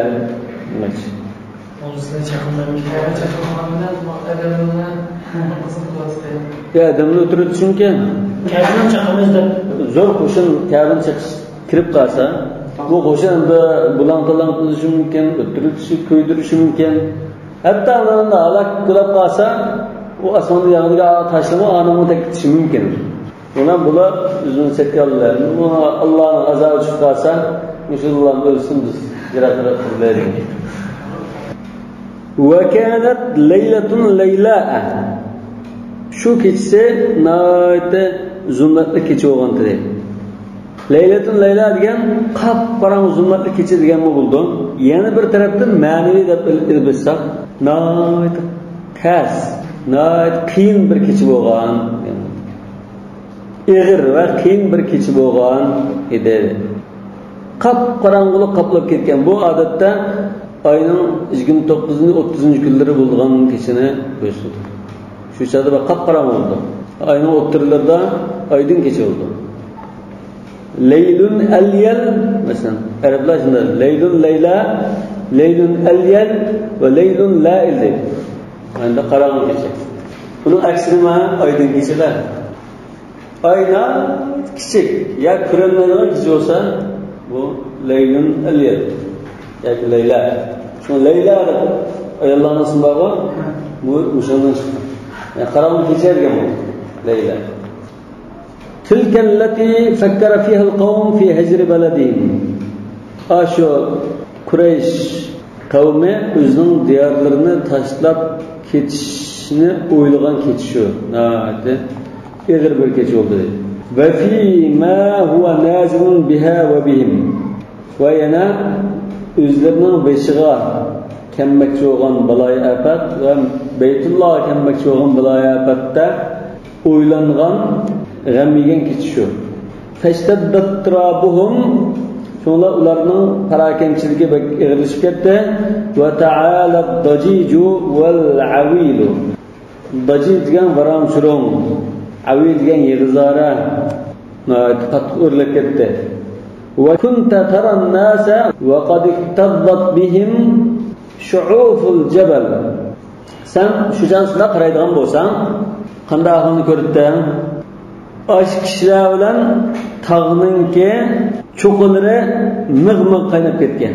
ئۇ سىلەر چاقىرمايمىز. كەبە چاقىرمىغان بىلەن ئادەمنى قىزىق قىلىۋاتىدۇ. يا، ئادەمنى ئۆلتۈرۈۋېتىشى مۇمكىن. كەبىنى چاقىرمايمىز دەپ. زور قوشۇن كەبىنى چېقىش، كىرىپ قالسا، بۇ قوشۇن ئەمدى بۇلاڭ-تالاڭ قىلىشى مۇمكىن، ئۆلتۈرۈۋېتىشى، كۆيدۈرۈشى مۇمكىن. ھەتتا ئۇلارنى ھالاك قىلىپ قالسا، ئۇ ئاسماندا ياغىدىغان تاشلىما ئانىڭغا تەگكىتىشى مۇمكىن. ئۇنىڭ بۇلار ئۆزىنى چەتكە ئالدى. ئۇ ئاللانىڭ ئازابى چۈشۈپ قالسا، مۇشۇلارنى ئۆلسۇن، بىز يىراق-يىراق تۇرۇپ. وكانت ليلة ليلاء. شۇ كېچىسى ناھايىتى زۇلمەتلىك كېچە بولغانتىدى. لەيلەتۇن لەيلا دېگەن قاپقاراڭغۇ زۇلمەتلىك كېچە دېگەنمۇ بولىدۇ. يەنە بىر تەرەپتىن مەنىۋى دەپ ئېلىپ بېرساق، ناھايىتى تەس، ناھايىتى قىيىن بىر كېچە بولغان. ئېغىر ۋە قىيىن بىر كېچە بولغان ئىدى. قاپقاراڭغۇلۇق قاپلاپ كەتكەن. بۇ ئادەتتە ئاينىڭ يىگىرمە توققۇزىنچى، ئوتتۇزىنچى كۈنلىرى بولىدىغان كېچىنى كۆرسىتىدۇ. شۇ چاغدا بەك قاپقاراڭغۇ بولىدۇ. ئاينىڭ ئوتتۇرىلىرىدا ئايدىڭ كېچە بولىدۇ. ليل أليل، مەسىلەن، ئەرەبلەر شۇنداق، ليل ليلا، ليل أليل ۋە ليل لائل دەيدۇ. ئەمدى قاراڭغۇ كېچە. بۇنىڭ ئەكسى نېمە؟ ئايدىڭ كېچىلەر. ئاينا كىچىك، يا كۆرۈنمەيدىغان كېچە بولسا، بۇ ليل أليل ياكى ليلا. شۇڭا ليلا دەپ ئاياللارنىڭ ئىسمى بارغۇ، بۇ مۇشۇندىن چىققان. يەنى قاراڭغۇ كېچە دېگەن بۇ ليلا. تلك التي فكر فيها القوم في هجر بلدهم. ئاشۇ قۇرەيش قەۋمى ئۆزىنىڭ دىيارلىرىنى تاشلاپ كېتىشنى ئويلىغان كېچە شۇ. ناھايىتى ئېغىر بىر كېچە بولدى. وفيما هو نازل بها وبهم. ۋە يەنە ئۆزلىرىنىڭ بېشىغا كەلمەكچى بولغان بالايىئاپەت ۋە بەيتۇللاغا كەلمەكچى بولغان بالايىئاپەتتە ئويلانغان، غەم يېگەن كېچە شۇ. فاشتد اضطرابهم، شۇڭلار ئۇلارنىڭ پاراكەندىچىلىكى بەك ئېغىرلىشىپ كەتتى. وتعالى الضجيج والعويل. داجى دېگەن ۋارام-چۇرۇڭ، ئەۋى دېگەن يىغا-زارا ناھايىتى قاتتىق ئۆرلەپ كەتتى. وكنت ترى الناس وقد اكتظت بهم شعوف الجبل. سەن شۇ چاغدا شۇنداق قارايدىغان بولساڭ، قانداق ئەھۋالنى كۆرۈتتىڭ؟ ئاشۇ كىشىلەر بىلەن تاغنىڭكى چوققىلىرى مىغ-مىغ قايناپ كەتكەن.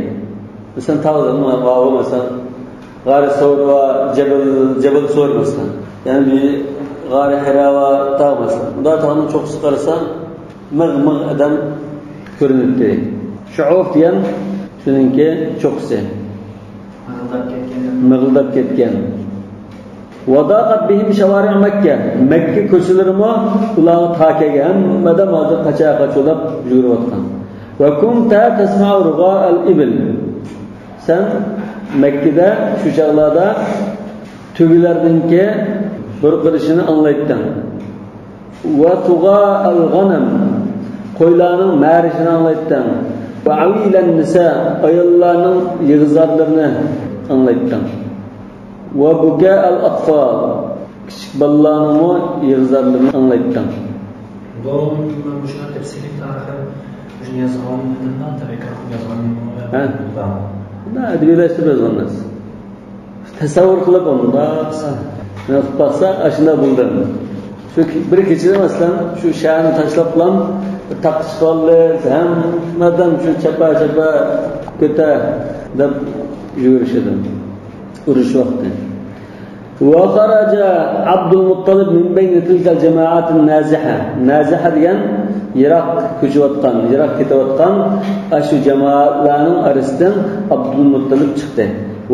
مەسىلەن، تاغ، ماۋۇ، مەسىلەن، غار سور ۋە جەبەل، جەبەل سور، مەسىلەن. يەنى بىر غار ھىرا ۋە تاغ، مەسىلەن. بۇنداق تاغنىڭ چوققىسىغا قارىساڭ، مىغ-مىغ ئادەم كۆرۈنەتتى. شۇئۇف دېگەن شۇنىڭكى چوققىسى. مىغىلداپ كەتكەن. مىغىلداپ كەتكەن. وضاقت بهم شوارع مكة. مەككە كوچىلىرىمۇ ئۇلارغا تار كەلگەن. ھەممە ئادەم ھازىر قاچا-قاچۇلاپ يۈگۈرۈۋاتقان. وكنت تسمع رغاء الإبل. سەن مەككىدە شۇ چاغلاردا تۆگىلەرنىڭكى بۇرقىرىشىنى ئاڭلايتتىڭ. وتغاء الغنم، قويلارنىڭ مەرىشىنى ئاڭلايتتىڭ. وعويل النساء، ئاياللارنىڭ يىغا-زارلىرىنى ئاڭلايتتىڭ. وبكاء الأطفال، كىچىك بالىلارنىڭمۇ يىغا-زارلىرىنى ئاڭلايتتىڭ. بۇ، مەن مۇشۇ تەپسىلىي تارىخى يازغان، تەبىئىي يازغان. ھە؟ ئەدەبىيلەشتۈرۈپ يازغان نەرسە. تەسەۋۋۇر قىلىپ ئۇنداق باقسا، ئاشۇنداق بولدى. شۇ بىر كېچىدە، مەسىلەن، شۇ شەھەرنى تاشلاپلا بىر تاغقا چىقىۋالدى، ھەممە ئادەم شۇ چاپا-چاپا كۆتە دەپ يۈگۈرۈشىدۇ. ئۇرۇش ۋاقتى. وخرج عبد المطلب من بين تلك الجماعات النازحة. نازىھە دېگەن يىراق كۆچۈۋاتقان، يىراق كېتىۋاتقان ئاشۇ جامائەتلەرنىڭ ئارىسىدىن ئابدۇلمۇتتەلىپ چىقتى.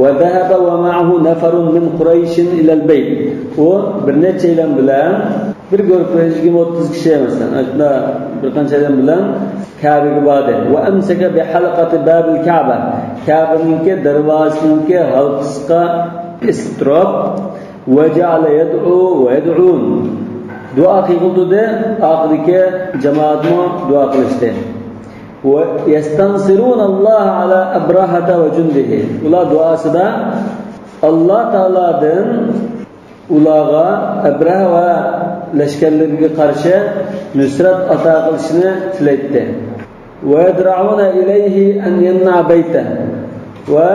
وذهب ومعه نفر من قريش إلى البيت. ئۇ بىر نەچچەيلەن بىلەن، بىر گۇرۇپپا يىگىرمە ئوتتۇز كىشى، مەسىلەن، ئاشۇنداق بىر قانچەيلەن بىلەن كەبىگە باردى. وأمسك بحلقة باب الكعبة. كەبىنىڭكى دەرۋازىسىنىڭكى ھالقىسىغا ئېسىپ تۇرۇپ، وجعل يدعو ويدعون. دۇئا قىلغۇدى، ئارقىدىكى جامائەتمۇ دۇئا قىلىشتى. ويستنصرون الله على أبرهة وجنده. ئۇلار دۇئاسىدا ئاللا تائالادىن ئۇلارغا ئەبرەھە ۋە لەشكەرلىرىگە قارشى نۇسرەت ئاتا قىلىشىنى تىلەيتتى. ويضرعون إليه أن يمنع بيته. ۋە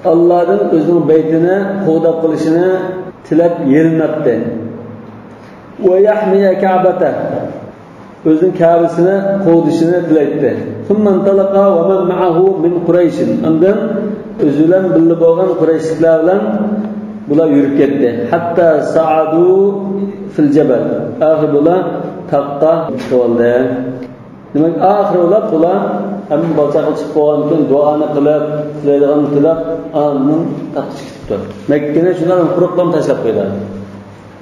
ئاللادىن ئۆزىنىڭ بەيتىنى قوغداپ قېلىشىنى تىلەپ يېلىناتتى. ويحمي كعبته. ئۆزىنىڭ كەبىسىنى قوغدىشىنى تىلەيتتى. ثم انطلق ومن معه من قريش. ئاندىن ئۆزى بىلەن بىللە بولغان قۇرەيشلىكلەر بىلەن بۇلار يۈرۈپ كەتتى. حتى صعدوا في الجبل. ئاخىرى بۇلار تاغقا چىقىۋالدى. دېمەك، ئاخىرى بۇلار، بۇلار ھەممە بازارغا چىقىپ بولغاندىن كېيىن دۇئانى قىلىپ، تىلەيدىغاننى تىلەپ، ئاندىن تاغقا چىقىپتۇ. مەككىنى شۇنداق قۇرۇقلا تاشلاپ قويدى.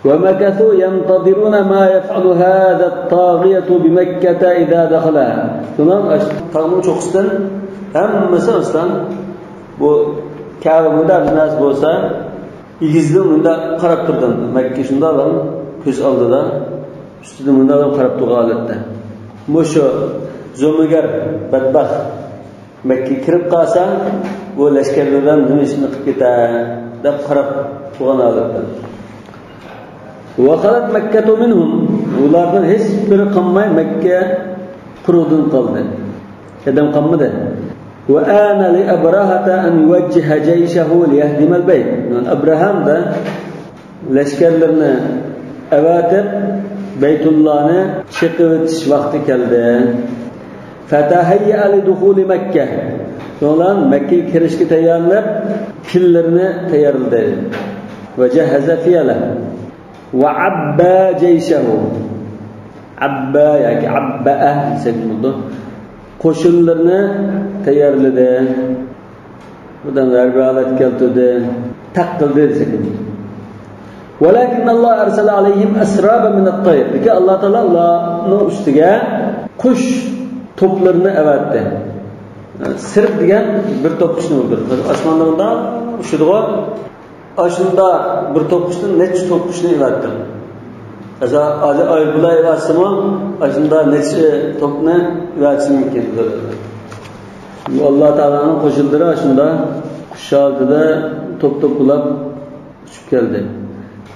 ومكثوا ينتظرون ما يفعل هذا الطاغية بمكة إذا دخلها. شۇنىڭ تاغنىڭ چوققىسىدىن ھەممىسى ئىسلام، بۇ كەبە مۇنداق بىر نەرسە بولسا، ئېگىزدىن مۇنداق قاراپ تۇردۇم. مەككە شۇنداق كۆز ئالدىدا، ئۈستىدىن مۇنداق قاراپ تۇرغان ھالەتتە. مۇشۇ زومىگەر بەتبەخت مەككىگە كىرىپ قالسا، بۇ لەشكەرلەر بىلەن نېمە ئىشنى قىلىپ كېتەر دەپ قاراپ تۇرغان ھالەتتە. وخلت مكة منهم. ئۇلاردىن ھېچبىرى قالماي مەككە قۇرۇقتىن قالدى. ئادەم قالمىدى. وآن لأبرهة أن يوجه جيشه ليهدم البيت. ئەبرەھەم دە لەشكەرلىرىنى ئەۋەتىپ، بەيتۇللانى چېقىۋېتىش ۋاقتى كەلدى. فتهيأ لدخول مكة. شۇڭلار مەككىگە كىرىشكە تەييارلىنىپ، پىللىرىنى تەييارلىدى. وجهز فيله. وعبى جيشه. عبى ياكى عبأ دېسەك بولىدۇ. قوشۇنلىرىنى تەييارلىدى. بۇدان ھەربىي ھالەت كەلتۈردى، تەق قىلدى دېسەك. ولكن الله أرسل عليهم أسرابا من الطير. لېكىن ئاللا تائالا ئۇلارنىڭ ئۈستىگە قۇش توپلىرىنى ئەۋەتتى. سىرپ دېگەن بىر توپ قۇشنى ئۇردى. ئاسماندا ئۇنداق ئۇچىدىغۇ. ئاشۇنداق بىر توپ قۇشتىن نەچچە توپ قۇشنى ئېۋەتتىم. مەسىلەن، ھازىر ئايروپىلان ئېۋەتسىمۇ، ئاشۇنداق نەچچە توپنى ئېۋەتىشى مۇمكىن. ئاللا تائالانىڭ قوشۇنلىرى ئاشۇنداق قۇش ھالىتىدە توپ-توپ بولاپ ئۇچۇپ كەلدى.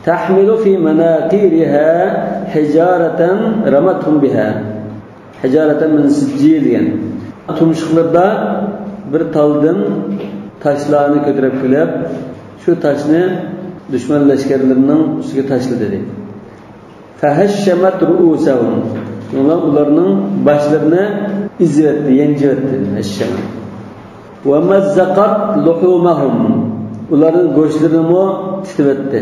تحمل في مناقيرها حجارة رمتهم بها. حجارة من سجيل دېگەن. تۇمشۇقلىرىدا بىر تالدىن تاشلارنى كۆتۈرۈپ كېلىپ، شۇ تاشنى دۈشمەن لەشكەرلىرىنىڭ ئۈستىگە تاشلىدى، دەيدۇ. فهشمت رؤوسهم. شۇڭا ئۇلارنىڭ باشلىرىنى ئېزىۋەتتى، يەنچۈۋەتتى. هشم. ومزقت لحومهم. ئۇلارنىڭ گۆشلىرىنىمۇ تىتىۋەتتى.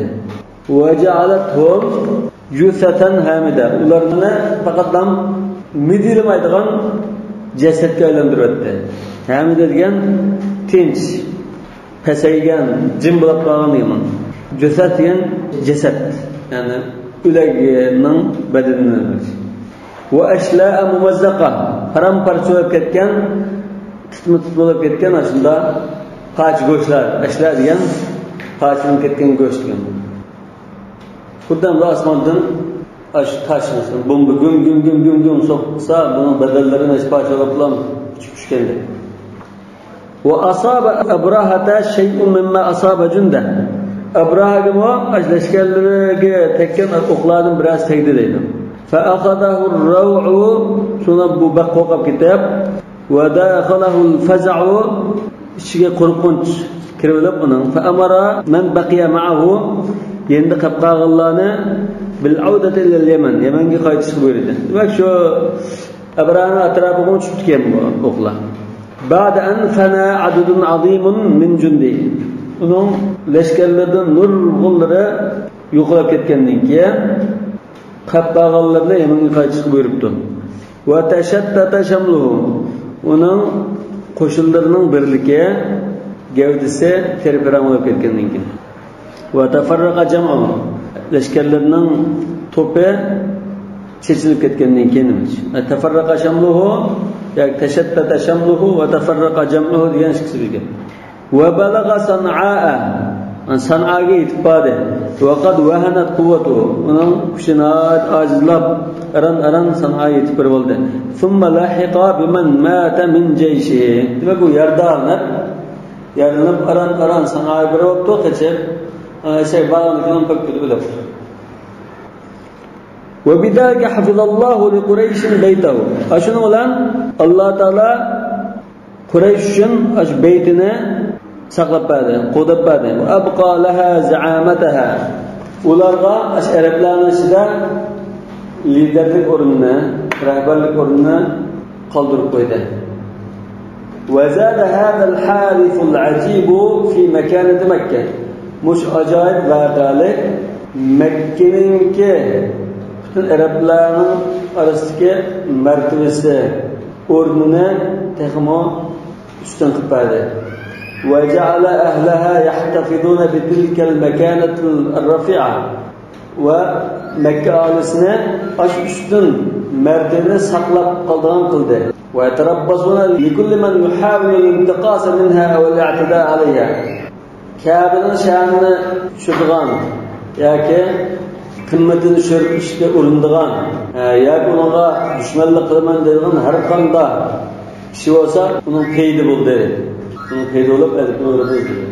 وجعلتهم جثثا هامدة. ئۇلارنى پەقەتلا مىدىرلىمايدىغان جەسەتكە ئايلاندۇرۇۋەتتى. ھامىدە دېگەن تىنچ، پەسەيگەن، جىم بولۇپ قالغان دېگەن مانا. جثث دېگەن جەسەت، يەنى ئۆلۈكنىڭ بەدىنىنى. وأشلاء ممزقة. پارام-پارچە بولۇپ كەتكەن، تۇتما-تۇت بولۇپ كەتكەن ئاشۇنداق پارچە گۆشلەر. ئەشلا دېگەن پارچىلىنىپ كەتكەن گۆش دېگەن. خۇددى ئاسماندىن ئاشۇ تاش، مەسىلەن، بومبا گۈم، گۈم، گۈم، گۈم، گۈم سوقسا، بۇنىڭ بەدەنلىرى نەچچە پارچە بولۇپلا ئۇچۇپ چۈشكەندەك. وأصاب أبرهة شيء مما أصاب جنده. ئەبراھاگىمۇ ئاشۇ لەشكەرلىرىگە تەگكەن ئوقلاردىن بىرەرسى تەگدى، دەيدۇ. فأخذه الروع. شۇڭا بۇ بەك قورقۇپ كېتىپ، ودخله الفزع، ئىچىگە قورقۇنچ كىرىۋېلىپ ئۇنىڭ. فأمر من بقي معه، يېنىدا قېلىپ قالغانلارنى بالعودة إلى اليمن، يەمەنگە قايتىشقا بۇيرۇدى. دېمەك، شۇ ئەبراھانىڭ ئەتراپىغىمۇ چۈشۈپتىكەن بۇ ئوقلار. بعد أن فنى عدد عظيم من جنده. ئۇنىڭ لەشكەرلىرىدىن نۇرغۇنلىرى يوقىلاپ كەتكەندىن كېيىن، قېلىپ قالغانلىرىنى يەمەنگە قايتىشقا بۇيرۇپتۇ. وتشتت شمله. ئۇنىڭ قوشۇنلىرىنىڭ بىرلىكى، گەۋدىسى تېرە-پېرەڭ بولۇپ كەتكەندىن كېيىن. وتفرق جمعه. لەشكەرلىرىنىڭ توپى چېچىلىپ كەتكەندىن كېيىن. تفرق شمله ياكى تشتت شمله وتفرق جمعه دېگەن ئىككىسى بىرگە. وبلغ صنعاء. سانائاغا يېتىپ باردى. وقد وهنت قوته. ئۇنىڭ كۈچى ناھايىتى ئاجىزلاپ، ئاران-ئاران سانائاغا يېتىپ بېرىۋالدى. ثم لحق بمن مات من جيشه. دېمەك، ئۇ يارىدارلىنىپ، يارىدارلىنىپ، ئاران-ئاران سانائاغا بېرىۋاپتۇ، قېچىپ. ئە، شەي بارغاندىن كېيىن پۈككىدە ئۆلۈپتۇ. وبذلك حفظ الله لقريش بيته. ئاشۇنىڭ بىلەن ئاللا تائالا قۇرەيش ئۈچۈن ئاشۇ بەيتىنى ساقلاپ بەردى، قوغداپ بەردى. وأبقى لها زعامتها. ئۇلارغا ئاشۇ ئەرەبلەرنىڭ ئىچىدە لىدەرلىك ئورنىنى، رەھبەرلىك ئورنىنى قالدۇرۇپ قويدى. وزاد هذا الحادث العجيب في مكانة مكة. مۇشۇ ئاجايىپ ۋەقەلىك مەككىنىڭكى پۈتۈن ئەرەبلەرنىڭ ئارىسىدىكى مەرتىۋىسى، ئورنىنى تېخىمۇ ئۈستۈن قىلىپ بەردى. وجعل أهلها يحتفظون بتلك المكانة الرفيعة. ۋە مەككە ئاھالىسىنى ئاشۇ ئۈستۈن مەرتىۋىنى ساقلاپ قالىدىغان قىلدى. ويتربصون لكل من يحاول الانتقاص منها أو الاعتداء عليها. كەبىنىڭ شەنىنى چۈشۈرىدىغان ياكى قىممىتىنى چۈشۈرۈپ ئېلىشقا ئۇرۇنىدىغان، ھە، ياكى ئۇنىڭغا دۈشمەنلىك قىلىمەن دەيدىغان ھەر قانداق كىشى بولسا، ئۇنىڭ قەيدى بولدى. ئۇنىڭ قەيدى بولۇپ، ئەدىپىنى ئۆگىنىدۇ.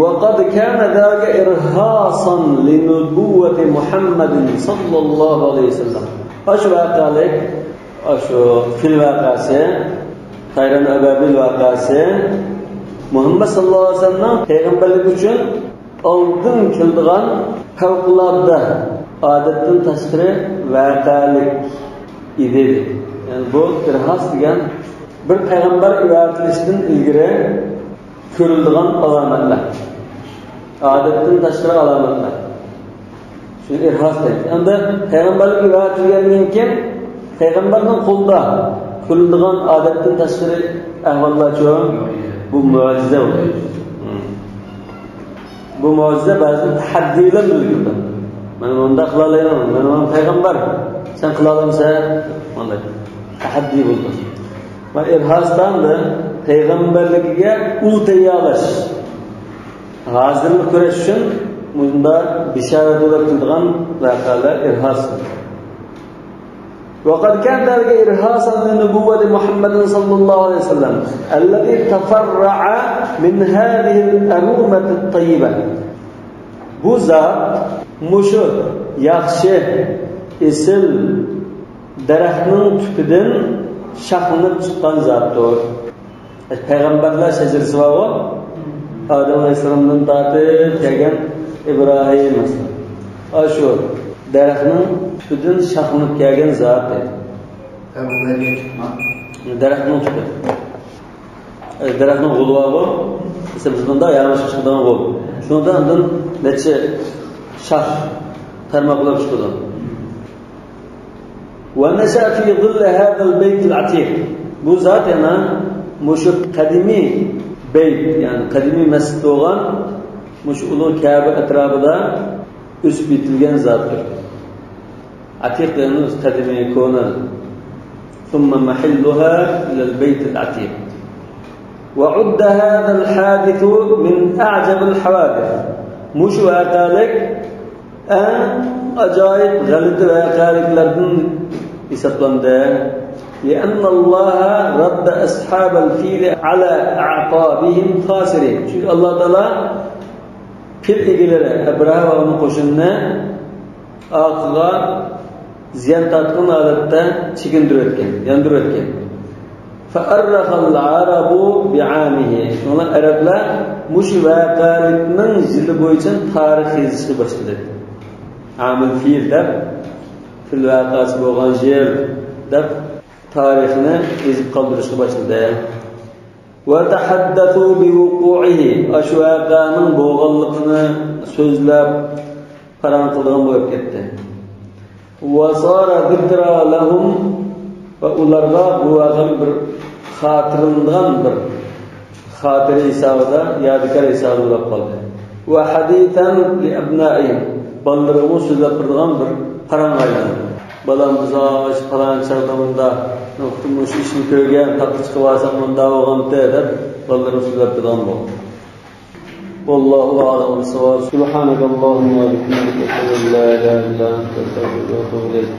وقد كان ذلك إرهاصا لنبوة محمد صلى الله عليه وسلم. ئاشۇ ۋەقەلىك، ئاشۇ پىل ۋەقەسى، تەيران ئەبابىل ۋەقەسى مۇھەممەد ساللاللاھۇ ئەلەيھى ۋەسەللەمنىڭ پەيغەمبەرلىكى ئۈچۈن ئالدىن كېلىدىغان پەۋقۇلئاددە، ئادەتتىن تاشقىرى ۋەقەلىك ئىدى. يەنى بۇ ئىرھاس دېگەن بىر پەيغەمبەر ئەۋەتىلىشتىن ئىلگىرى كۆرۈلىدىغان ئالامەتلەر. ئادەتتىن تاشقىرى ئالامەتلەر. شۇنى ئىرھاس دەيمىز. ئەمدى پەيغەمبەرلىككە ۋەدە بەرگەندىن كېيىن، پەيغەمبەرنىڭ قولىدا كۆرۈلىدىغان ئادەتتىن تاشقىرى ئەھۋاللارچۇ؟ بۇ مۆجىزە بولىدۇ. بۇ مۆجىزە بەزىدە تەھەددىي بىلەن بىلدۈرۈلىدۇ. مەن مۇنداق قىلالايمەن، مەن مانا پەيغەمبەر، سەن قىلالامسەن؟ مانداق تەھەددىي بولىدۇ. مانا ئىرھاس دېگەن پەيغەمبەرلىكىگە ئۇل تەييارلاش، ھازىرلىق كۆرۈش ئۈچۈن مۇنداق بېشارەت بولۇپ تۇرىدىغان ۋەقەلەر ئىرھاس. وقد كان ذلك إرهاصا لنبوة محمد صلى الله عليه وسلم الذي تفرع من هذه الأرومة الطيبة. بۇ زات مۇشۇ ياخشى، ئېسىل دەرەخنىڭ تۈپىدىن شاخلىنىپ چىققان زاتتۇر. پەيغەمبەرلەر شەجىرىسى بارغۇ، ئادەم ئەلەيھىسسالامدىن تارتىپ كەلگەن ئىبراھىم، مەسىلەن. ئاشۇ دەرەخنىڭ تۈپىدىن شاخلىنىپ كەلگەن زات دەيدۇ. دەرەخنىڭ تۈپى. دەرەخنىڭ غولى بارغۇ، مەسىلەن، بىز بۇندا يالىڭاچ چىقىدىغان غول. شۇنىڭدا ئاندىن نەچچە شاخ، تارماقلار چىقىدۇ. ونشأ في ظل هذا البيت العتيق. بۇ زات يەنە مۇشۇ قەدىمىي بەيت، يەنى قەدىمىي مەسچىت بولغان مۇشۇ ئۇلۇغ كەبە ئەتراپىدا ئۆسۈپ يېتىلگەن زاتتۇر. ئەتىق دېگىنىمىز قەدىمىي، كونا. ثم محلها إلى البيت العتيق. وعد هذا الحادث من أعجب الحوادث. مۇشۇ ۋەقەلىك ئەڭ ئاجايىپ غەلىتە ۋەقەلىكلەردىن ھېسابلاندى. لأن الله رد أصحاب الفيل على أعقابهم خاسرين. چۈنكى ئاللا تائالا پىل ئىگىلىرى ئەبرەھە ۋە ئۇنىڭ قوشۇنىنى ئارقىغا زىيان تارتقان ھالەتتە چېكىندۈرۈۋەتكەن، ياندۇرۇۋەتكەن. فأرخ العرب بعامه. شۇڭا ئەرەبلەر مۇشۇ ۋەقەلىكنىڭ يىلى بويىچە تارىخ يېزىشقا باشلىدى. ئامىل فىل دەپ، پىل ۋەقەسى بولغان يىل دەپ تارىخنى يېزىپ قالدۇرۇشقا باشلىدى. وتحدثوا بوقوعه. ئاشۇ ۋەقەنىڭ بولغانلىقىنى سۆزلەپ، پاراڭ قىلىدىغان بولۇپ كەتتى. وصار ذكرى لهم. ۋە ئۇلارغا بۇ ۋەقەنىڭ بىر خاتىرىلىنىدىغان بىر خاتىرە ھېسابىدا، يادىكار ھېسابىدا بولۇپ قالدى. وحديثا لأبنائهم. بالىلىرىغىمۇ سۆزلەپ بېرىدىغان بىر پاراڭغا ئايلاندى. بالام، بىز ئاشۇ پالان چاغدا مۇنداق، مۇشۇ ئىشنى كۆرگەن، تاغقا چىقىپ ئالساق مۇنداق بولغانتى دەپ، بالىلىرىغا سۆزلەپ بېرىدىغان بولدى. والله أعلم بالصواب. سبحانك اللهم وبحمدك، أشهد أن لا إله إلا أنت، أستغفرك وأتوب إليك.